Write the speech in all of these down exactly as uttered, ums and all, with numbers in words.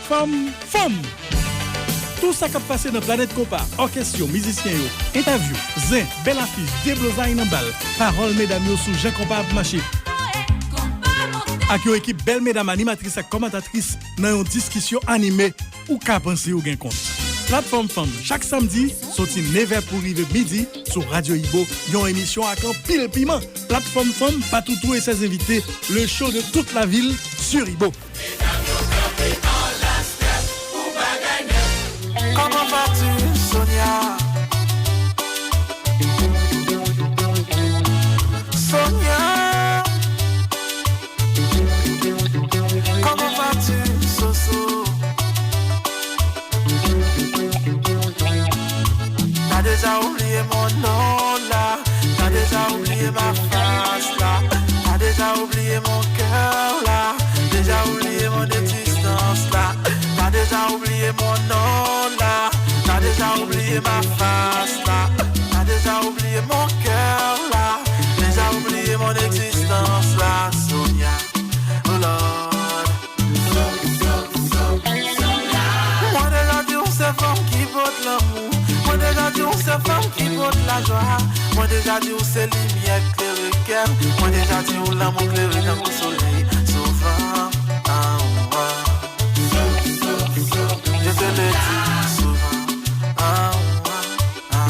Fanm, fanm! Tou sa k ap pase nan Planèt Konpa, òkès yo, mizisyen yo, entèvyou, zen, bèl afich, deblozay nan bal, pawòl medam yo sou jan konpa ap mache, ak yon ekip bèl medam animatris ak kòmantatris nan yon diskisyon anime, ou ka panse ou gen kont. Platfòm Fanm, chak samdi, soti nevè pou rive midi, sou Radyo Ibo, yon emisyon ak anpil piman. Platfòm Fanm, Patoutou et ses invités, le show de toute la ville sur Ibo. Comment vas-tu, Sonia? Sonia, comment vas-tu, Soso? T'as déjà oublié mon nom là, t'as déjà oublié ma face là, t'as déjà oublié mon cœur là, déjà oublié mon existence là, t'as déjà oublié mon nom là, t'as déjà oublié ma face là, t'as déjà oublié mon cœur là, déjà oublié mon existence là, Sonia, oh Lord. Mwen deja di w se fanm ki pot lanmou. Mwen deja di w se fanm ki pot lajwa. Mwen deja di w se limyè k klere kè m. Mwen deja di w lanmou klere tankou solèy. Souvan, ah, ah. Je te le dis souvent, ah, ah.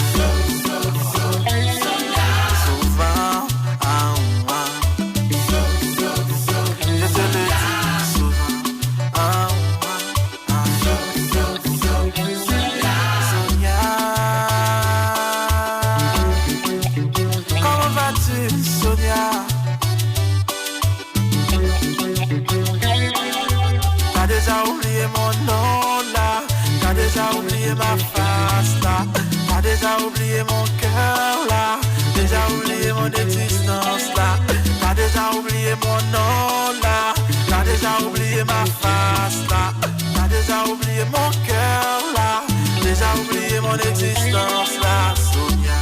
Souvent, ah, ah. Je te le dis souvent, ah, ah, ah. Sonia, comment vas-tu, Sonia? T'as déjà oublié mon nom là, t'as déjà oublié ma face là, t'as déjà oublié mon cœur là, déjà oublié mon existence là, t'as déjà oublié mon nom là, t'as déjà oublié ma face là, t'as déjà oublié mon cœur là, déjà oublié mon existence là, Sonia.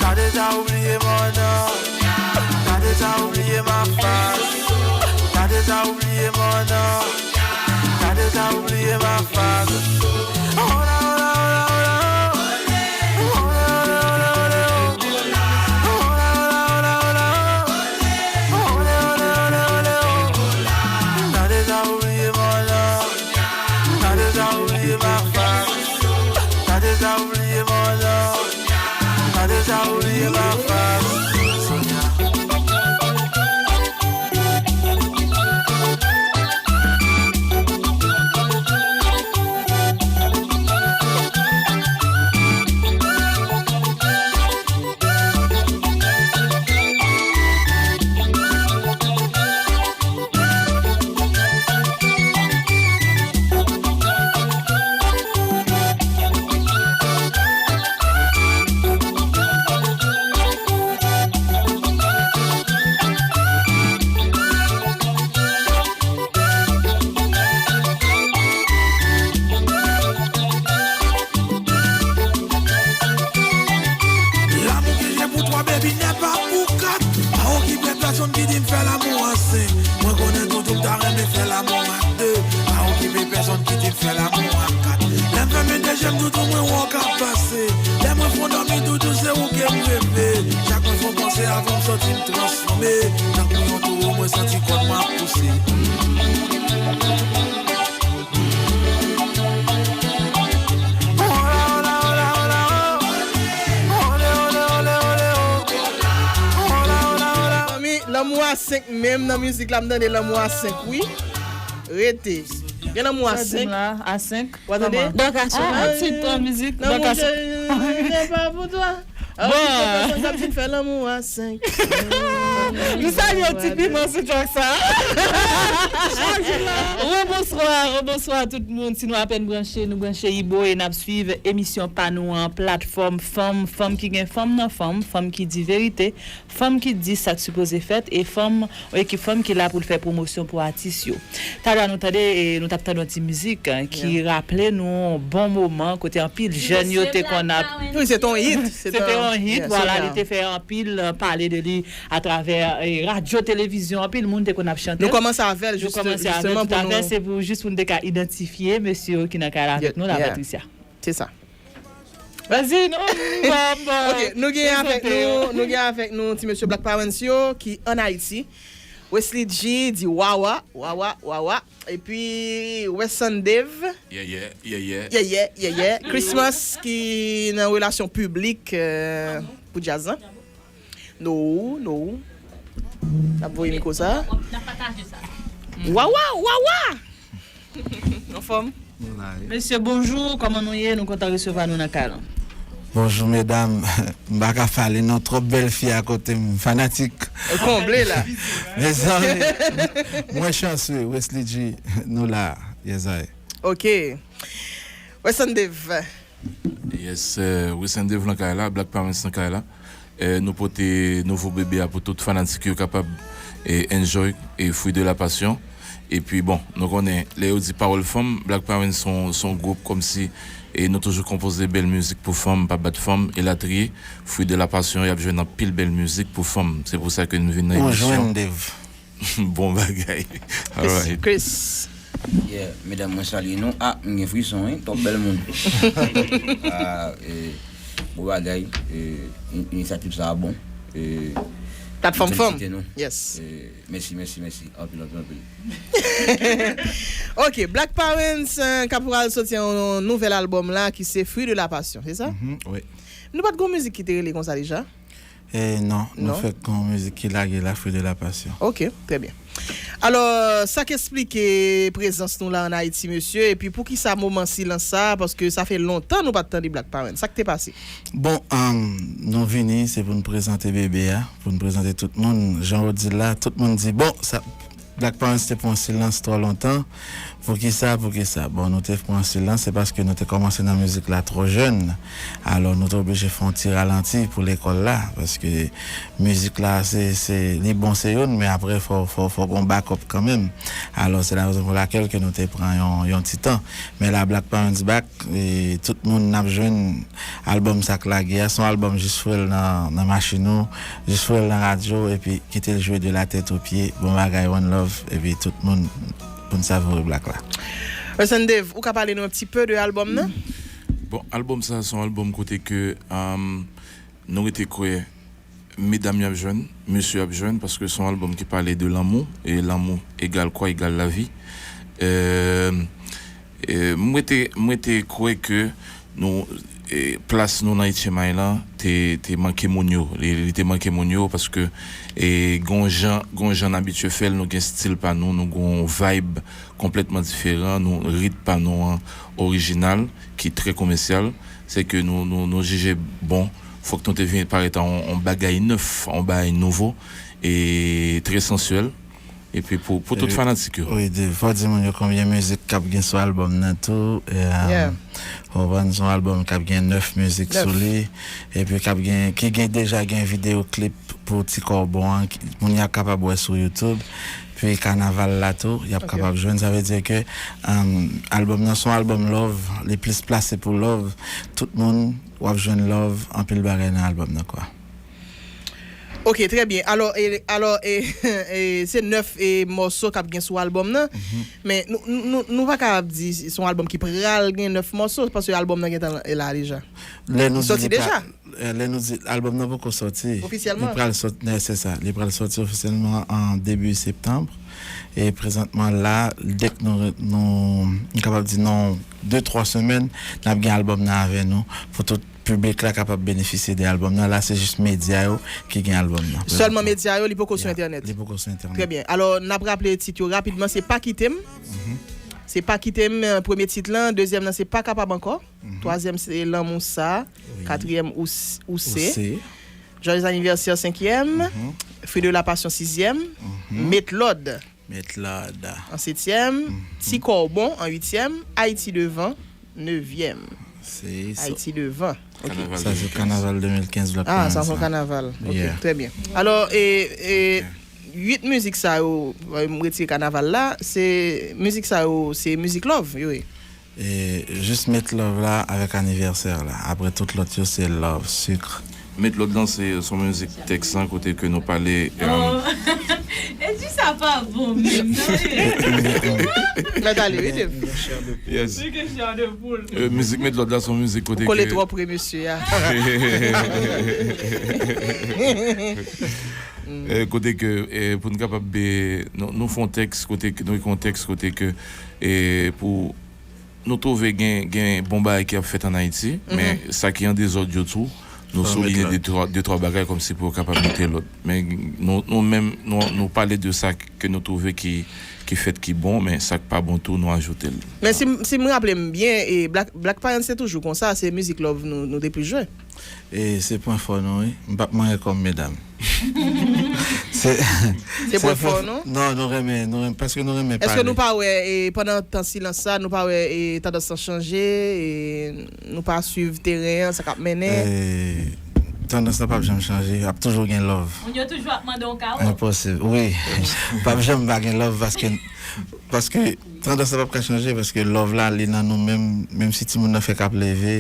T'as déjà oublié mon nom, t'as déjà oublié ma face, t'as déjà oublié mon nom. T'as déjà oublié ma face. Oh là, oh là, oh là, oh là. Oh là, oh là, oh là, oh là. Oh là, oh là, oh là, oh là. T'as déjà oublié mon nom. T'as déjà oublié ma face. T'as déjà oublié mon nom. T'as déjà oublié ma face. Sonia. L'amour que j'ai pour toi, baby, n'est pas pour quatre. Pa okipe pèsonn ki di m fè lanmou a senk. Mwen konnen toutou m ta renmen fè lanmou a de. Pa okipe pèsonn ki di m fè lanmou a kat. Lè m fèmen de je m, toutou mwen wè w k ap pase. Lè mwen fon dòmi, toutou se ou ke m reve. Chak mwen fon panse, avan m sòti m transfòme. Tankou yon towo, mwen santi kò m ap pouse. Manmi, lanmou a senk menm nan mizik la, m tande lanmou a senk wi. Rete. Gen lanmou a senk. A senk. Ou tande? Donk a senk. Ah, tit mizik. Donk a senk. Lanmou se pa pou twa. Bon. Pèsonn k ap vin fè lanmou a senk. M salye w, Ti Piman, sou track sa. Rebonswa, rebonswa tout moun. Si nou apèn branche, nou branche Ibo e n ap swiv emisyon pa nou an, platfòm fanm, fanm ki gen fanm nan fanm, fanm ki di verite, fanm ki di sa k sipoze fèt, e fanm, yon ekip fanm ki la pou l fè pwomosyon pou atis yo. Talè a nou tande, e, nou t ap tande yon ti mizik, e, ki raple nou yon bon moman kote anpil jèn yo te konn ap... Wi, se te yon hit. Se te yon hit, vwala, li te fè anpil, e, pale de li atravè, e, radyo, televizyon, anpil moun te konn ap chante l. Nou kòmanse avè l, nou kòmanse avè l, toutafè, se pou jis pou n te ka idantifye mesye yo ki nan kay la avèk nou la, Patricia. Se sa. Vas-y, non, m pa, m pa. Ok, nou gen avèk nou, nou gen avèk nou ti mesye Black Parents yo ki ann Ayiti. Wesley G di wawa, wawa, wawa. Epi Wesson Dave. Yeah, yeah, yeah, yeah. Yeah, yeah, yeah, yeah. Christmas ki nan relasyon piblik, e, pou djaz lan. No, no. N ap voye mikwo sa. Wawa, wawa! Anfòm? Nou la, wi. Mesye, bonjou, kòman nou ye? Nou kontan resevwa nou nan kay lan. Bonjou, medam. M pa ka pale non, twòp bèl fi akote m, fanatik. Konble la. Mezanmi, mwen chanse, Wesley G, nou la, yes I. Ok. Wesson Dave. Yes, e, Wesson Dave nan kay la, Black Parents nan kay la. E, nou pote nouvo bebe a pou tout fanatik yo kapab, e, enjoy, e, Fruit de la Passion. Epi, bon, nou konnen, lè yo di pawòl fanm, Black Parents se yon, se yon gwoup kòmsi, e, nou toujou konpoze bèl mizik pou fanm, pa bat fanm, elatriye. Fruit de la Passion, y ap jwenn anpil bèl mizik pou fanm. Se pou sa ke nou vin nan emisyon. Ou jwenn, Dave. Bon bagay. Alright. Chris. Yeah, medam, mwen salye nou. Ah, m gen frison, wi. Twòp bèl moun. Ah, e, bon bagay. E, in-, inisyativ sa a bon. E, platfòm fanm. Felisite nou. Yes. E, mèsi, mèsi, mèsi. Anpil, anpil, anpil. Ok, Black Parents, e, k ap pral soti yon nouvèl albòm la ki se Fruit de la Passion, se sa? Mhm, wi. Nou pa t gon mizik ki te rele konsa deja? E non, nou fèk gon mizik ki lage la, Fruit de la Passion. Ok, trè byen. Alò, sa k esplike prezans nou la ann Ayiti, mesye, epi poukisa moman silans sa a? Paske sa fè lontan nou pa t tande Black Parents. Sa k te pase? Bon, um, nou vini, se pou n prezante bebe a, pou n prezante tout moun. Jan w di la, tout moun di, bon, sa, Black Parents te pran silans twò lontan. Poukisa, poukisa? Bon, nou te pran silans, se paske nou te kòmanse nan mizik la twò jèn. Alò, nou te oblije fè yon ti ralanti pou lekòl la, paske mizik la, se, se, li bon, se youn, men apre, fò, fò, fò gon backup kanmenm. Alò, se la rezon pou lakèl ke nou te pran yon, yon ti tan. Men la, Black Parents back, e tout moun n ap jwenn albòm sa k lage a, se yon albòm jis fè l nan, nan machin ou, jis fè l nan radyo, epi kite l jwe de la tèt o pye. Bon bagay, one love, epi tout moun pou n savoure Black la. Wesson Dave, ou ka pale nou un petit peu de albòm nan? Bon, albòm sa, se yon albòm kote ke, um, nou rete kwè medam y ap jwenn, mesye y ap jwenn, paske se yon albòm ki pale de lanmou, e lanmou egal kwa? Egal lavi. Euh, e, mwen te, mwen te kwè ke nou, e, plas nou nan H M I lan te, te manke moun yo. Li, li te manke moun yo paske, e, gon jan, gon jan n abitye fè l, nou gen stil pa nou, nou gon vibe konplètman diferan, nou rit pa nou an orijinal, ki trè komèsyal. Se ke nou, nou, nou jije, bon, fòk nou te vin parèt a on, on bagay nèf, on bagay nouvo, e trè sansyèl. Epi pou, pou tout fanatik yo. Wi, di, fò di moun yo konbyen mizik k ap gen sou albòm nan tou. E, um, ou konprann, se yon albòm k ap gen nèf mizik sou li. Epi k ap gen, ki gen, deja gen videyo klip pou Ti Kòbon an, ki, moun y ap kapab wè sou YouTube. Pi kanaval la tou, y ap kapab jwenn. Sa vle di ke, um, albòm nan se yon albòm love, li plis plase pou love. Tout moun, w ap jwenn love, anpil bagay nan albòm nan, kwa. Ok, trè byen. Alò, e, alò, e, e, se nèf, e, mòso k ap gen sou albòm nan. Men nou, nou, nou, nou pa ka ap di se yon albòm ki pral gen nèf mòso, paske albòm nan gentan la deja. Lè nou di li sòti deja. Eh, lè nou di albòm nan poko sòti, li pral sòti, eh, se sa, li pral sòti ofisyèlman an debi septanm. E prezantman la, dèk nou, nou, nou kapab di nan de, twa semèn, n ap gen albòm nan avè nou pou tout piblik la kapab benefisye de albòm nan. La, se jis medya yo ki gen albòm nan. Sèlman medya yo, li poko sou entènèt. Li poko sou entènèt. Trè byen. Alò, n ap raple tit yo rapidman, se Pa Kite M. Se Pa Kite M, premye tit lan, dezyèm nan se Pa Kapab Ankò. Twazyèm se Lanmou Sa, katriyèm Ou, Ou Se. Joyeux anniversaire, senkyèm. Fruit de la Passion sizyèm, Met Lòd Met Lòd. An setyèm, Ti Kòbon an uityèm, Ayiti Devan nevyèm. Se Ayiti Devan. Ok. Sa se kanaval de mil kenz Black Ah, sa se yon kanaval. Ok, trè byen. Alò, e, e, uit mizik sa yo, e, m retire kanaval la, se mizik sa yo, se mizik love yo ye. E, jis Met Love la avèk Anivèsè la. Apre tout lòt yo se love, sik. Met Lòd lan se, se yon mizik tèks lan kote ke nou pale, e, Oh. E di sa pa bon menm, non? Mèt ale, wi, Dave. Yes. Li gen chè de poul. E, mizik Met Lòd la se yon mizik kote Kole ke twò pre mesye a. E, kote ke, e, pou n kapab, e, nou, nou fè yon tèks kote ke, nou ekri yon tèks kote ke, e, pou nou twouve gen, gen bon bagay ki ap fèt ann Ayiti, men sa ki an dezòd yo tou, nou souliye de twa, de twa bagay kòmsi pou yo kapab mete lòd. Men nou, nou menm, nou, nou pale de sa ke nou twouve ki, ki fèt ki bon, men sa k pa bon tou, nou ajoute l. Men si, si m raple m byen, e Black, Black Parents se toujou konsa, se mizik love nou, nou te plis jwe. E se pwen fò nou, wi. M p ap manyen kòm medam. Se Se pwen fò, non? Non, nou renmen, nou renmen, paske nou renmen pale. Èske nou pa wè, e, pandan tan silans sa, nou pa wè, e, tandans lan chanje, e, nou pa swiv teren an, sa k ap mennen? E, tandans lan p ap janm chanje, ap toujou gen love. Moun yo toujou ap mande yon kawo. Enposib, wi. P ap janm pa gen love paske, paske tandans lan p ap ka chanje, paske love la, li nan nou menm, menm si timoun nan fèk ap leve,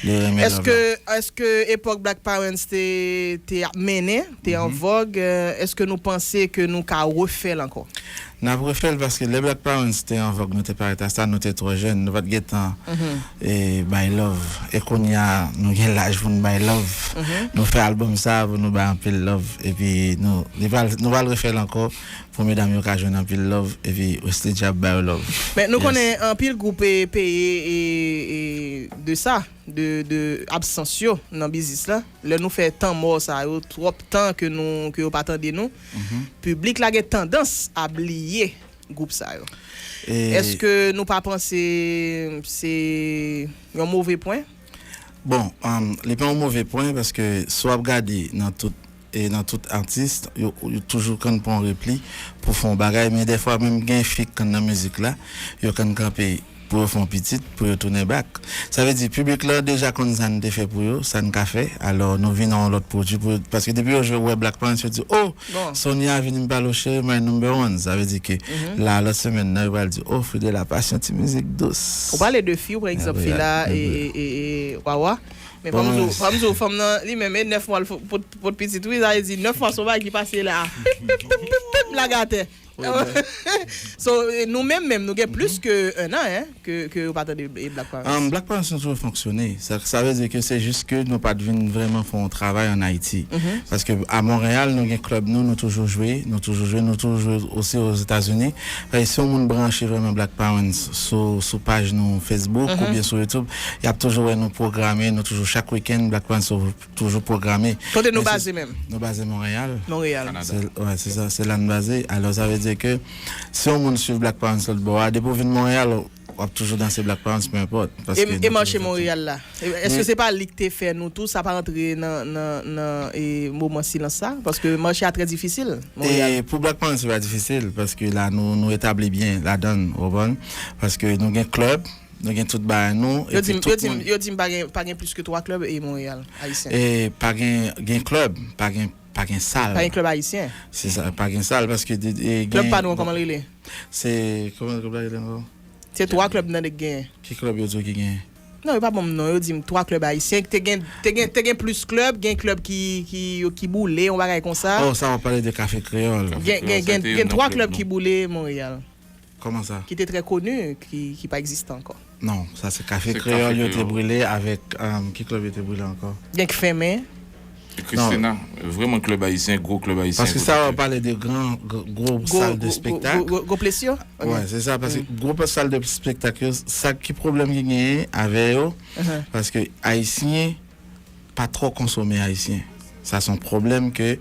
li renmen love Èske, la. Èske epòk Black Parents te, te ap mennen, te an vòg, e, èske nou panse ke nou ka refè l ankò? N ap refè l paske lè Black Parents te an vòg, nou te parèt a sa, nou te twò jèn, nou pa t gentan, e, bay love. E kounye a, nou gen laj pou n bay love. Nou fè albòm sa pou nou bay anpil love. Epi nou, li pral, nou pral refè l ankò pou medam yo ka jwenn anpil love. Epi Wesley Djab ba yo love. Men nou Yes. konnen anpil gwoup, e, peye, e, e, de sa, de, de absans yo nan biznis la. Lè nou fè tan mò sa yo, twòp tan ke nou, ke yo pa tande nou, piblik la gen tandans a bliye gwoup sa yo. E Èske nou pa panse se yon move pwen? Bon, um, li pa yon move pwen paske si w ap gade nan tout, e nan tout atis, yo, yo toujou konn pran yon repli pou fè yon bagay, men dèfwa menm gen fi k konn nan mizik la, yo konn kanpe pou yo fè yon pitit, pou yo tounen back. Sa vle di, piblik la deja konn sa n te fè pou yo, sa n ka fè, alò nou vin ak yon lòt pwodui pou yo, paske depi yo jwe, wè Black Prince, yo di, "Oh, Bon. Sonia vini m pale w cheri, my number one." Sa vle di ke la, lòt semèn nan, yo pral di, "Oh, Fidela, pase yon ti mizik dous." Ou pale de fi, ou pran egzanp fi la, e, e, e, e, Wawa. Men fò m di w, fò m di w, fanm nan, li menm, e nèf mwa l fo-, pot, pot pitit, wi, sa vle di nèf mwa se yon bagay ki pase la. Pip, pip, pip, pip, pip, lage atè. So, e, nou menm, menm, nou gen plis ke un an, hein, ke, ke yo pa tande, e, Black Prince. Um, Black Prince nou toujou fonksyone. Sa, sa vle di ke se jis ke nou pa t vin vrèman fè yon travay ann Ayiti. Paske a Monreyal, nou gen klèb nou, nou toujou jwe, nou toujou jwe, nou toujou jwe osi Ozetazini. Paske si yon moun branche vrèman Black Prince sou, sou paj nou Facebook oubyen sou YouTube, y ap toujou wè nou pwograme, nou toujou chak wikenn, Black Prince toujou pwograme. Kote nou baze menm? Nou baze Monreyal. Monreyal. Se, wè, se sa, se la n baze. Alò, sa vle di ke si yon moun swiv Black Prince lòt bò a, depi w vin Monreyal, w ap toujou danse Black Prince, peu importe. E, e mache Monreyal la? E, èske se pa li ki te fè nou tou, sa pa rantre nan, nan, nan, e, moman silans sa? Paske mache a trè difisil, Monreyal. E pou Black Prince, se pa difisil, paske la, nou, nou etabli byen ladann, ou konprann? Paske nou gen klèb, nou gen tout bagay nou, Yo epi di m, tout yo di m, moun yo di m pa gen, pa gen plis ke twa klèb e Monreyal, ayisyen. E pa gen, gen klèb, pa gen, pa gen sal. Pa gen klèb ayisyen. Se sa, pa gen sal, paske de, e, Klèb gen, pa nou an, bon, kòman l rele? Se, kòman klèb la rele ankò? Se twa klèb nan de k genyen. Ki klèb yo di w ki genyen? Non, yo pa ban m non, yo di m twa klèb ayisyen, te gen, te gen, te gen plis klèb, gen klèb ki, ki, yo, ki boule, yon bagay konsa. Oh, sa w ap pale de Kafe Kreyòl. Gen, gen, gen, gen twa klèb ki boule Monreyal. Kòman sa? Ki te trè koni, ki, ki pa egziste ankò. Non, sa se Kafe Kreyòl yo te brile avèk, um, ki klèb yo te brile ankò? Gen k fèmen. Christina, vrèman klèb ayisyen, gwo klèb ayisyen. Paske sa w ap pale de gran, gwo, gwo sal de spektak. Gwo, gwo, gwo ples yo? Wè, se sa, paske gwo sal de spektak yo, sa ki pwoblèm ki genyen avè yo, paske ayisyen pa twò konsome ayisyen. Sa se yon pwoblèm ke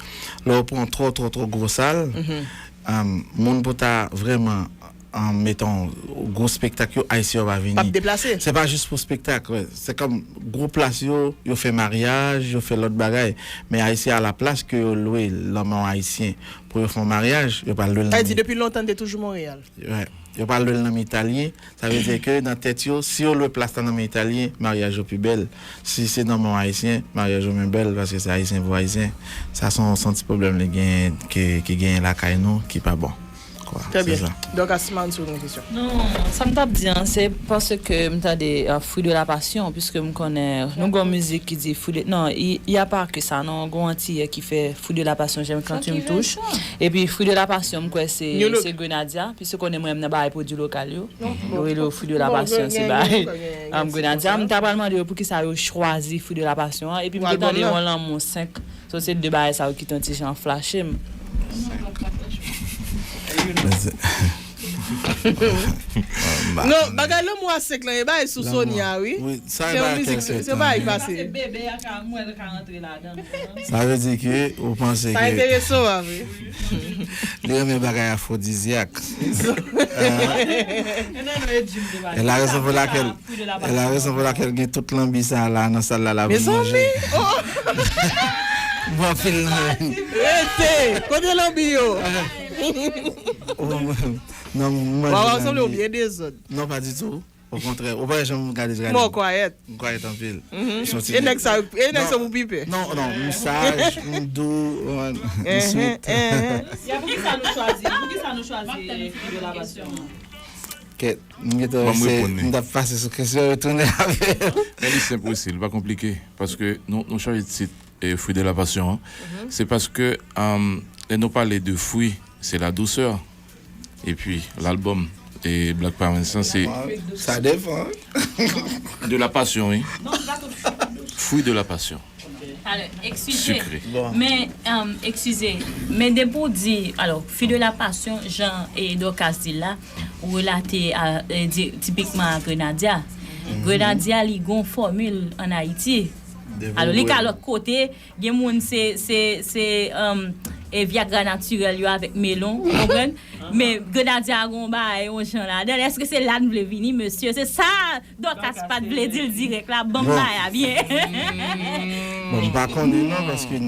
lè w pran twò, twò, twò gwo sal, um, moun pou ta vrèman An meton gwo spektak yo, Ayisyen yo pa vini. P ap deplase. Se pa jis pou spektak, wè. Se kòm gwo plas yo, yo fè maryaj, yo fè lòt bagay. Men Ayisyen a la plas ke yo lwe l nan men yon Ayisyen pou yo fè yon maryaj, yo pral lwe l nan men. Sa vle di depi lontan l te toujou Monreyal. Wè. Yo pral lwe l nan men Italyen. Sa vle di ke nan tèt yo, si yo lwe plas la nan men Italyen, maryaj yo pi bèl. Si se nan men yon Ayisyen, maryaj yo men bèl, paske se Ayisyen pou Ayisyen. Sa se yon, se yon ti pwoblèm li genyen, ki, ki genyen lakay nou, ki pa bon. Kwa, se sa. Trè byen. Dorcas, si m a ann sou yon kesyon. Non, sa m t ap di an, se paske m tande, euh, Fruit de la Passion, puiske m konnen nou gon mizik ki di Fruit de, non, il y a pas que ça, non, gon Antiyè ki fè Fruit de la Passion, j'aime quand tu me touches. Epi Fruit de la Passion, m kwè se, se Grenadia, puiske konnen mwen m nan bagay pwodui lokal yo. Yo rele yo Fruit de la Passion, se bagay, um, Grenadia. M ta pral mande yo poukisa yo chwazi Fruit de la Passion an, epi m te tande yon lanmou senk. So, se de bagay sa yo ki te yon ti jan flache m. Non, bagay lanmou a senk lan, e bagay sou Sonia, wi. Se yon mizik, se yon bagay ki pase. Sa vle di ke ou panse ke... Sa enteresan w, wi. Li renmen bagay afwodizyak. E la rezon pou lakèl, e la rezon pou lakèl gen tout lanbi sa la nan sal la, la pou manje. Mezanmi! Bon, anpil lanbi. Rete! Kote lanbi yo? Non, mwen manje lanbi. Wawaw, sanble w byen dezòd. Non, pa ditou. Okontrè, ou pa janm gade, gade. Mò kwayèt. M kwayèt anpil. E nèg sa, e nèg sa pou pipe. Non, non, m saj, m dou, m swit. Ya, poukisa nou chwazi, poukisa nou chwazi Fruit de la Passion an? Kèt, m gentan wè se, m t ap pase sou kesyon yo tounen avè l. Men li senp osi, li pa konplike, paske nou, nou chanje tit, eh, Fruit de la Passion an. Se paske, um, lè nou pale de fwi, se la dousè. Epi, lalbòm, eh, Black Parents lan, se... Sa depan. De la passion, wi. Fruit de la passion. Alò, eskize. Sikre. Men, um, eskize. Men depi w di, alò, Fruit de la Passion, jan, eh, Dorcas di la, ou relate a, eh, di, tipikman a Grenadia. Grenadia, li gon fòmil ann Ayiti. Alò, li ka lòt kote, gen moun se, se, se, um, e Viagra natirèl yo avèk melon, ou konprann? Men Grenadia a gon bagay, yon jan ladan l. Èske se la n vle vini, mesye? Se sa Dorcas pa t vle di l dirèk la, ban m bagay la byen. Bon, m pa konnen non, paske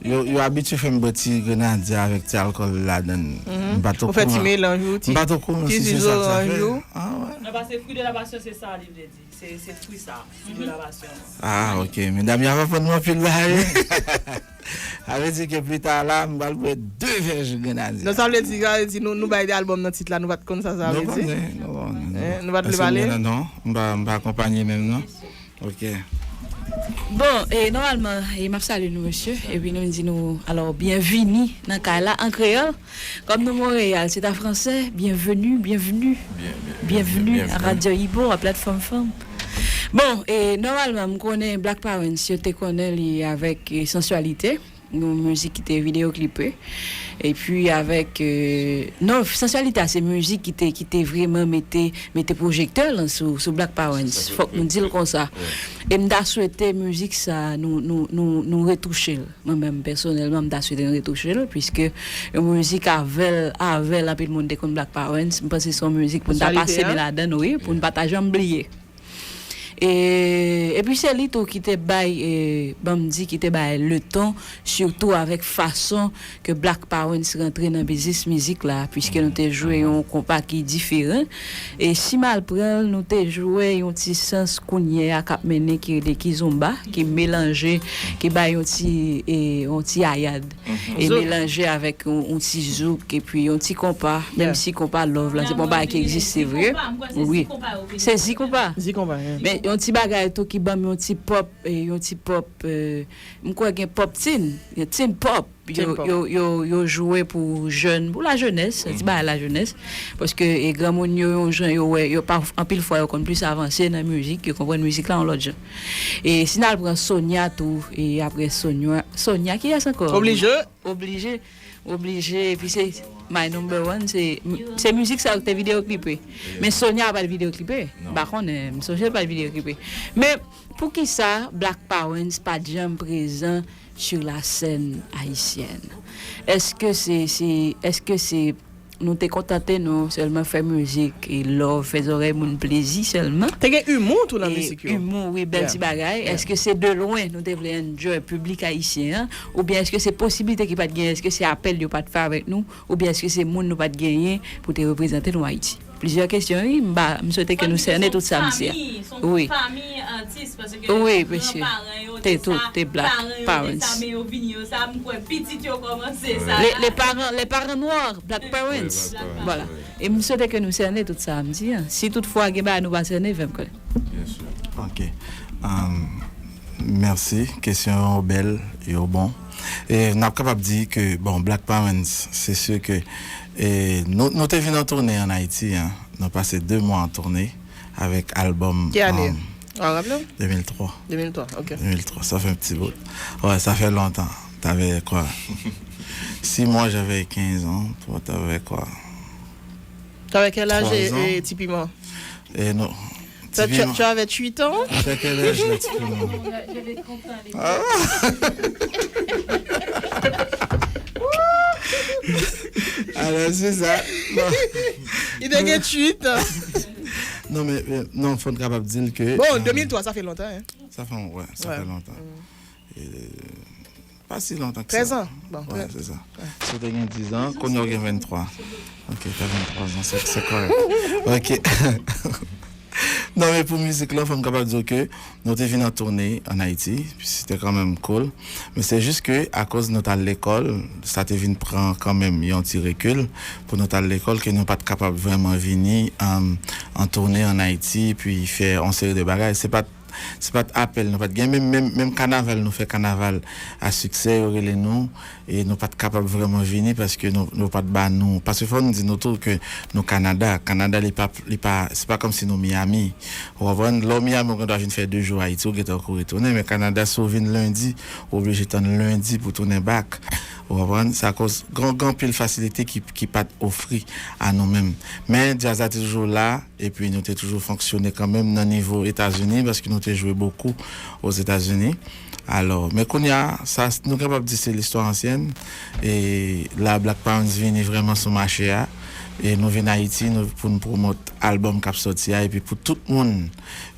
yo, yo abitye fè m bwè ti Grenadia avèk ti alkòl ladan l. M pa t okouran. Ou fè ti melanj ou, ti, ti ji zoranj ou. Ah, wè. Non, paske Fruit de la Passion, se sa li vle di. Se, se fwi sa, Fruit de la Passion. Ah, ok. Medam, y ap aprann mwen anpil bagay. Sa vle di ke pli ta la, m pral bwè de vè ji Grenadia. Non, sa vle di, sa vle di nou, nou bay album nan tit la, nou pa t konn sa sa vle di? Nou konnen, nou konnen. Eh, nou pa t vle pale? Non, m pa, m pa akonpanye menm, non. Ok. Bon, e, nòmalman, e, m ap salye nou, mesye, epi nou di nou, alò, byenvini nan kay la, an kreyòl. Kòm nou Monreyal, se ta fransè, byenveni, byenveni. Byenveni a Radyo Ibo, a Platfòm Fanm. Bon, e, nòmalman, m konnen Black Parents, yo te konnen li avèk, e, Sensualité, yon mizik ki te videyo klipe. Epi avèk, e, non, Sensualité a, se mizik ki te, ki te vrèman mete, mete pwojektè lan sou, sou Black Parents. Fòk nou di l konsa. E m ta swete mizik sa, nou, nou, nou, nou retouche l. Mwen menm, pèsonèlman, m ta swete n retouche l, piske yon mizik avè l, avè l, anpil moun te konn Black Parents. M panse se yon mizik pou n ta pa semen ladan l, wi, pou n pa ta janm bliye. E, epi se li tou ki te bay, e, ban m di, ki te bay le ton, sitou avèk fason ke Black Parents rantre nan biznis mizik la, piske nou te jwe yon konpa ki diferan. E si m al pran l, nou te jwe yon ti sans kounye a k ap mennen ki rele kizomba, ki melanje, ki bay yon ti, e, yon ti ayad, e melanje avèk yon, yon ti zouk, epi yon ti konpa, menm si konpa love la, se pa yon bagay ki egziste vre. Wi. Se zi konpa. Zi konpa, yeah. Men yon ti bagay tou ki ban m yon ti pop, e, yon ti pop, e, m kwè gen pop teen, teen pop. Yo, yo, yo, yo jwe pou jèn, pou lajenès, ti bagay lajenès. Paske, e, granmoun yo, yon jan, yo wè, yo pa, anpil fwa, yo konn plis avanse nan mizik, yo konprann mizik la yon lòt jan. E si n al pran Sonia tou, e apre Sonia, Sonia, kiyès ankò? Oblije. Oblije, Oblije, epi se My Number One, se, se mizik sa yo ki te videyo klipe. Men Sonia pa t videyo klipe. M pa konnen, m sonje l pa t videyo klipe. Men poukisa Black Parents pa t janm prezan sur la scène haïtienne? Èske se, se, èske se Nou te kontante nou sèlman fè mizik e love, fè zòrèy moun plezi sèlman. Te gen imou tou nan mizik yo. Imou, wi, bèl ti bagay. Èske se de lwen nou te vle enjoy piblik ayisyen an? Oubyen èske se posiblite ki pa t genyen? Èske se apèl yo pa t fè avèk nou? Oubyen èske se moun nou pa t genyen pou te reprezante nou Ayiti? Plizyè kesyon, wi. M ba, m swete ke nou sène tout sa, mesye. Wi. Wi, mesye. Te tout, te black parents. Les, les parents, les parents noirs, black parents. Voilà. E m swete ke nou sène tout sa m di an. Si toutfwa gen bagay nou pa sène, fè m konnen. Ok. Mèsi. Kesyon yo bèl, yo bon. E n ap kapab di ke, bon, Black Parents, se si ke e, nou, nou te vin an toune ann Ayiti. Nou pase de mwa an toune avèk albòm. Ki ane? Ou raple w? De mil twa. De mil twa, ok. De mil twa, sa fè yon ti bout. Wè, sa fè lontan. T'avais quoi? Six mois, j'avais quinze ans. Toi, t'avais quoi? T'avais quel âge, Ti Piman? Eh non. Ti Piman. Tu avais huit ans? T'as quel âge là, Ti Piman? Alors, c'est ça. Li te gen huit ans. Non, men, non, fò n kapab di l ke. Bon, de mil twa, sa fè lontan, hein? Sa fè, wè, sa fè lontan. Pa si lontan ke sa. Trèz an. Bon, wè, se sa. Si w te gen diz an, kounye a w gen venntwa. Ok, te venntwa an, se, se kòrèk. Ok. Non, men pou mizik lan, fò m kapab di w ke nou te vin an toune ann Ayiti, se te kanmenm cool. Men se jis ke, akoz nou t al lekòl, sa te vin pran kanmenm yon ti rekil pou nou t al lekòl, ke nou pa t kapab vrèman vini an, an toune ann Ayiti, epi fè yon seri de bagay. Se pa t Se pa t apèl, nou pa t gen menm, menm, menm kanaval, nou fè kanaval a siksè, yo rele nou, e nou pa t kapab vrèman vini paske nou, yo pa t ba nou, paske fò n di nou tou ke nou Kanada, Kanada li pa, li pa, se pa kòmsi nou Miami, ou konprann, lè w Miami ou gen dwa vin fè de jou Ayiti, ou gentan kouri tounen, men Kanada si w vin lendi, ou oblije tann lendi pou tounen back, ou konprann, se akoz gen, gen anpil fasilite ki, ki pa t ofri a nou menm, men djaz la te toujou la, epi nou te toujou fonksyone kanmenm nan nivo Etazini, paske nou te jwe bokou Ozetazini. Alò, men kounye a, sa, nou kapab di se listwa ansyèn, e la Black Parents vini vrèman sou mache a, e nou vin Ayiti, nou, pou n pwomòt albòm k ap sòti a, epi pou tout moun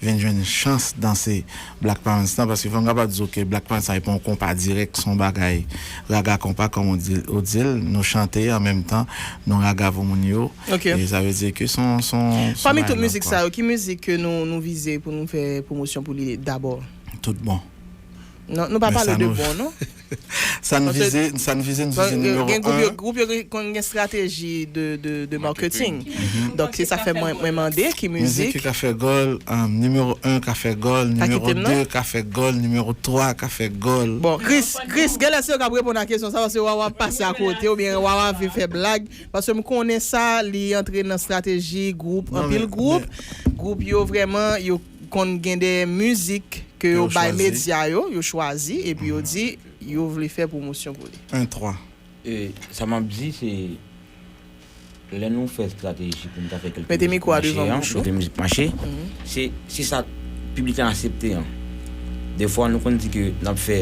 vin jwenn chans danse Black Parents lan, paske fò m kapab di w ke Black Parents lan, li pa yon konpa dirèk, se yon bagay raga konpa, kòm ou di, ou di l, nou chante, an menm tan, nou raga pou moun yo, Ok. E sa vle di ke se yon, se yon, se yon bagay nòmal, kwa. Pami tout mizik sa yo, ki mizik ke nou, nou vize pou nou fè pwomosyon pou li dabò? Tout bon. Non, nou pa pale de bon, non. Sa n vize, sa n vize, n vize nimewo en. Gen gwoup yo, gwoup yo konn gen estrateji de, de, de marketing. Donk, se sa fè mwen, mwen mande ki mizik. Mizik ki ka fè gòl, nimewo en ka fè gòl, nimewo de ka fè gòl, nimewo twa ka fè gòl. Bon, Chris, Chris, genlè se yo k ap reponn a kesyon sa, paske Wawa pase akote, oubyen Wawa vle fè blag. Paske m konnen sa, li antre nan estrateji gwoup, anpil gwoup. Gwoup yo vrèman, yo konn gen de mizik ke yo bay medya yo, yo chwazi, epi yo di yo vle fè pwomosyon pou li. En twa. Sa m ap di, se lè nou fè estrateji pou n ta fè kèlke mizik mache, mete mizik mache, se, se sa piblik lan aksepte an. Defwa, nou konn di ke n ap fè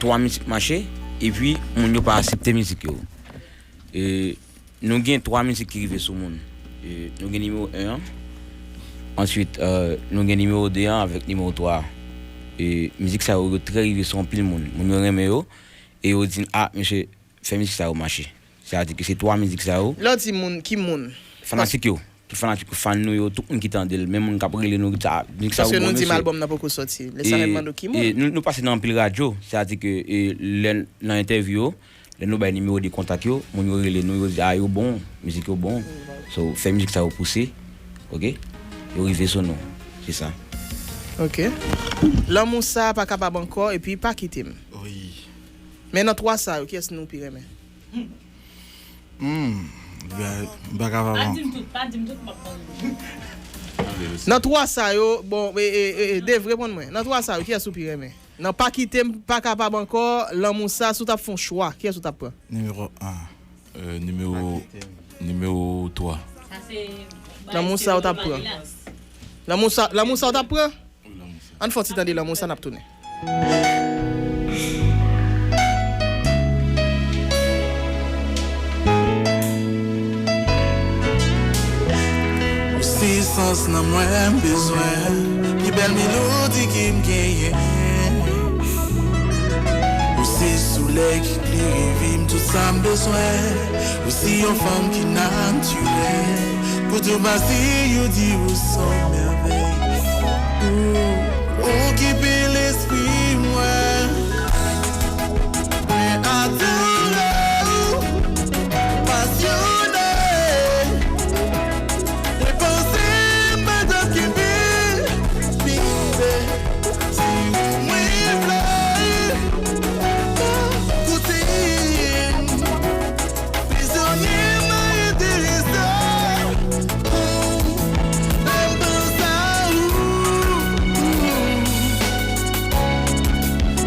twa mizik mache, epi moun yo pa aksepte mizik yo. E, nou gen twa mizik ki rive sou moun. E, nou gen nimewo en an. Answit, e, nou gen nimewo de an avèk nimewo twa a. E, mizik sa yo, yo trè rive sou anpil moun. Moun yo renmen yo. E yo di n, a, mesye, fè mizik sa yo mache. Sètadi ke se twa mizik sa yo. Lè w di moun, ki moun? Fanatik yo. Tout fanatik yo, fan nou yo, tout moun ki tande l, menm moun k ap rele nou, ki di, a, mizik sa yo bon, mesye. Paske nou di m albòm nan poko sòti. Lè sa fè m mande w ki moun. E, e, nou, nou pase nan anpil radyo. Sètadi ke, e, lè, nan entèvyou yo, lè nou bay nimewo de kontak yo, moun yo rele nou, yo di, a, yo bon, mizik yo bon. So, fè mizik sa yo pouse, oke? Yo rive sou nou. Se sa. Oke. Lanmou sa pa kapab ankò, epi pa kite m. Wi. Men nan twa sa yo, kiyès nou pi renmen? Hmm. M pa kapab. Pa di m tout, pa di m tout, m ap tann. Nan twa sa yo, bon, e, e, e, e, Dave, reponn mwen. Nan twa sa yo, kiyès ou pi renmen? Nan Pa kite m, Pa kapab ankò, Lanmou sa, si w t ap fè yon chwa, kiyès ou t ap pran? Nimewo en. Euh, nimewo, nimewo twa. Lanmou sa, ou t ap pran? Lanmou sa, lanmou sa, ou t ap pran? Ann fè yon ti tande lanmou sa, n ap tounen. Nan mwen m bezwen pi bèl melodi ke m genyen. Ou se solèy ki klere vi m, tout sa m bezwen. Ou se yon fanm ki natirèl. Kote w pase, yo di ou se yon mèvèy. Ou okipe lespri mwen. Mwen adore w, pasyone. Mwen panse m pa t ap kenbe, kenbe. Si ou mwen vle, koute m. Prizonye m enterese. Lè m panse a ou,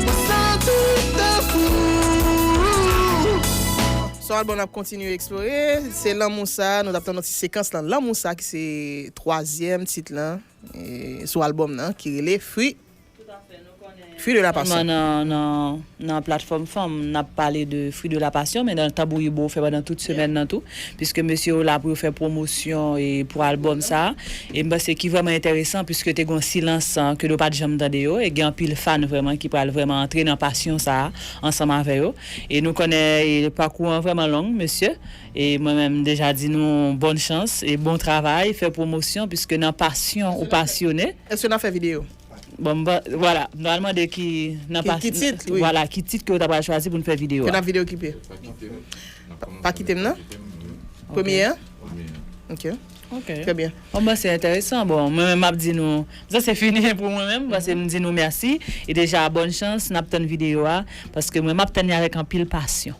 mwen santi m ta fou. Son album n ap kontinye eksplore. Se Lanmou Sa, nou t ap tann yon ti sekans lan. Lanmou Sa ki se twazyèm tit lan, e, sou album nan, ki rele Fwi, Fwi de la Passion. Nan, nan, nan platfòm fanm, n ap pale de Fwi de la Passion, men nan Tanbou Ibo, ou fè pandan tout semèn nan tou, piske mesye yo la pou yo fè pwomosyon e pou album sa. E m panse ki vrèman enteresan, piske te gen yon silans, an, ke nou pa t janm tande yo, e gen anpil fan vrèman ki pral vrèman antre nan pasyon sa ansanm avè yo. E nou konnen, e, pakou an vrèman long, mesye. E mwen menm, m deja di nou bòn chans e bon travay, fè pwomosyon, piske nan pasyon ou pasyone. Èske n ap fè videyo? Bon, m pa, vwala, m ta pral mande ki nan Ki, pas-, ki tit, wi. Vwala, ki tit ke w ta pral chwazi pou n fè videyo Ke a. N ap videyo okipe. Pa, pa kite m nan? Premye an? Ok. Ok. Trè byen. Bon, ben, se enteresan. Bon, mwen menm, m ap di nou, sa se fini pou mwen menm, paske m di nou mèsi. E deja, bòn chans, n ap tann videyo a, paske mwen, m ap tann li avèk anpil pasyon.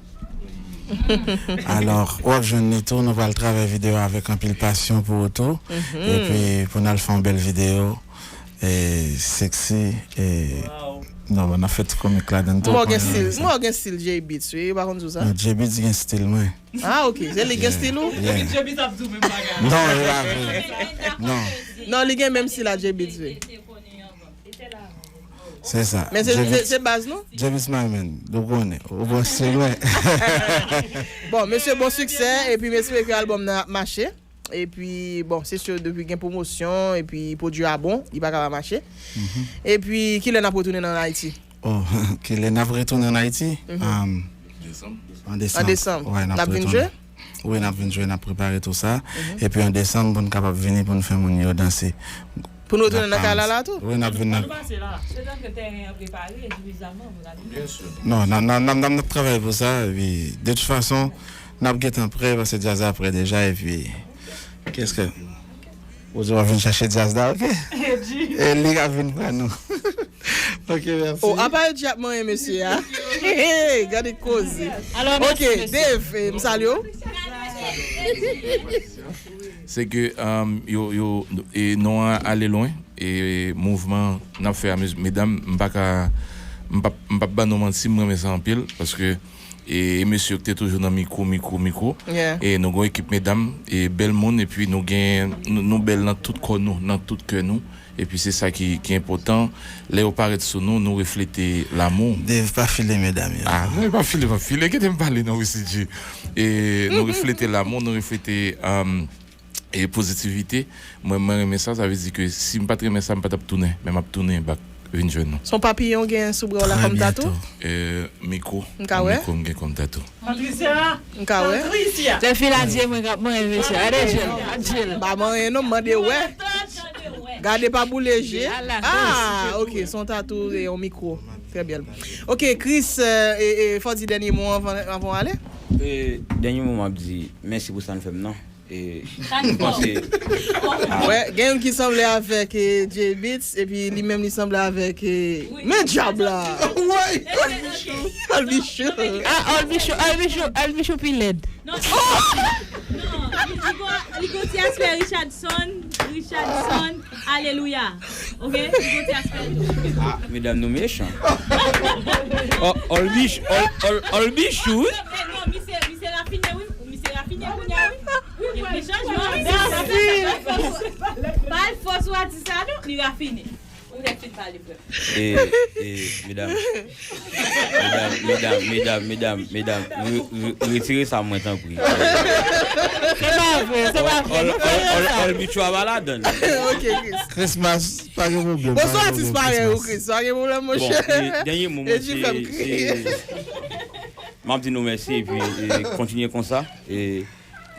Alò, w ap jwenn li tou, nou pral travay videyo a avèk anpil pasyon pou ou tou. Epi, pou n al fè yon bèl videyo, e, sexy, e, non, bon, n ap fè ti komik ladan tou. Mwen gen stil, mwen gen stil J Beatz, wi, ou pa konn sou sa? Non, J Beatz gen stil mwen. Ah, ok. Se li gen stil ou? Yeah. J Beatz ap di w menm bagay. Non, e pa vre. Non. Non, li gen menm stil a J Beatz, wi. Se sa. Men se, se, se baz nou? J Beatz my man. Ou konnen. Ou bon, se mwen. Bon, mesye, bon siksè. Epi, m espere ke album nan ap mache. Epi, bon, se si depi gen pwomosyon, epi pwodui a bon, li pa ka pa mache. Epi, kilè n ap retounen an Ayiti? Oh, kilè n ap retounen an Ayiti? Um, an desanm. An desanm. Wè, n ap retounen. N ap vin jwe? Wi, n ap vin jwe, n ap prepare tou sa. Epi an desanm, pou n kapab vini, pou n fè moun yo danse. Pou nou retounen nan kay la, la tou? Wi, n ap vin nan. An nou pase la. Se tanke tèren an prepare sifizaman pou n al vini. Non, n ap, n ap, n ap, n ap travay pou sa, epi de tout fason, n ap gentan prè, paske djaz la prè deja, epi, kiyès ke, ou di w ap vin chache djaz la, ok? E li k ap vin pran nou. Ok, mèsi. Oh, apa Edji ap manyen mesye a? Hey, gade koze. Ok, Dave, eh, m salye w. Se ke, um, yo, yo, e non an ale lwen, e mouvman n ap fè a, mes-, medam, m pa ka, m p ap, m p ap ba nou manti, m renmen sa anpil, paske, e, e mesye yo ki te toujou nan mikwo, mikwo, mikwo. Yeah. E nou gen yon ekip medam, e bèl moun, epi nou gen, nou, nou bèl nan tout kò nou, nan tout kè nou. Epi se sa ki, ki enpòtan. Lè yo parèt sou nou, nou reflete lanmou. Dave, pa file medam yo. Ah, non, e pa file, pa file. Kite m pale non, Wissy G. E nou reflete lanmou, nou reflete, um, e pozitivite. Mwen, mwen renmen sa, sa vle di ke si m pa t renmen sa, m pa t ap tounen. Men m ap tounen back, vin jwenn nou. Se yon papiyon w gen sou bra w la kòm tatou? E, mikwo. M ka wè? Mikwo m gen kòm tatou. Patricia! M ka wè? Patricia! Se fi la di mwen k ap manyen mesye. Gade jèl, gade jèl. M pa manyen non, m mande wè. Gade pa boule je. Ah, ok, se yon tatou e yon mikwo. Trè byen. Ok, Chris, euh, e, e, fò w di dènye mo anvan, anvan w ale? E, dènye mo m ap di, mèsi pou sa n fè m nan. E, m panse. Wè, gen youn ki sanble avèk, e, J Beatz, epi li menm li sanble avèk, e, men djab la. Olbichou. Olbichou. Ah, Olbichou, Olbichou, Olbichou pi lèd. Non, non, li, li gon, li gon ti aspè Richardson, Richardson, alelouya. Ok? Li gon ti aspè. Ah, medam nou mechan. Oh, Olbich, Ol, Ol, Olbichou. Non, misye, misye rafine, wi. Misye rafine kounye a, wi. Gen chanjman. Mèsi. Pa al fò sou atis la, non. Li rafine. Ou nèk fin pale, frè. E, e, medam. Medam, medam, medam, medam, medam, re, re, retire sa mwen, tanpri. Se pa vre, se pa vre. Nou fè sa. All Mutual pa ladan. Ok, Chris. Christmas, pa gen pwoblèm. Bon, se yon atis parèy ou, Chris. Pa gen pwoblèm, monchè. Bon, e dènye mo mwen se. M ap di nou mèsi epi kontinye konsa. E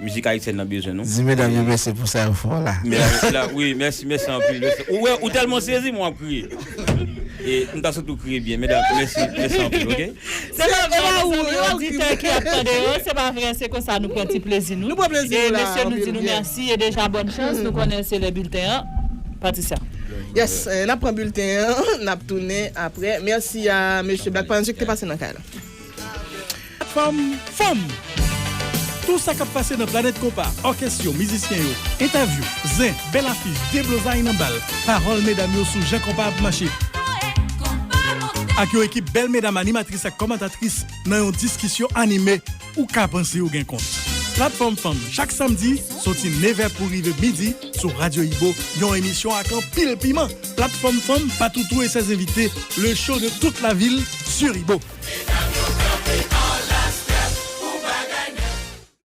mizik ayisyèn nan bezwen nou. Di medam yo mèsi pou sa yo fè w la. Wi, mèsi, mèsi anpil. Ou wè, ou tèlman sezi, mwen ap kriye. E m ta sot ou kriye byen, medam, mèsi, mèsi anpil, ok? Se pa vre, mezanmi, oditè ki ap tande yo, se pa vre, se konsa nou pran ti plezi nou. Nou pran plezi nou la. E mesye, nou di nou mèsi, e deja bòn chans, nou konnen se lè bilten an. Patricia. Yes, n ap pran bilten an, n ap tounen apre. Mèsi a mesye Black Panzik ki te pase nan kay la. Platfòm Fanm. Tou sa k ap pase nan Planèt Konpa, òkès yo, mizisyen yo, entèvyou, zen, bèl afich, deblozay nan bal, pawòl medam yo sou jan konpa ap mache. Ak yon ekip bèl medam animatris ak kòmantatris nan yon diskisyon anime, ou ka panse ou gen kont. Platfòm Fanm, chak samdi, soti nevè pou rive midi, sou Radyo Ibo, yon emisyon ak anpil piman. Platfòm Fanm, Patoutou et ses invités, le show de toute la ville sur Ibo.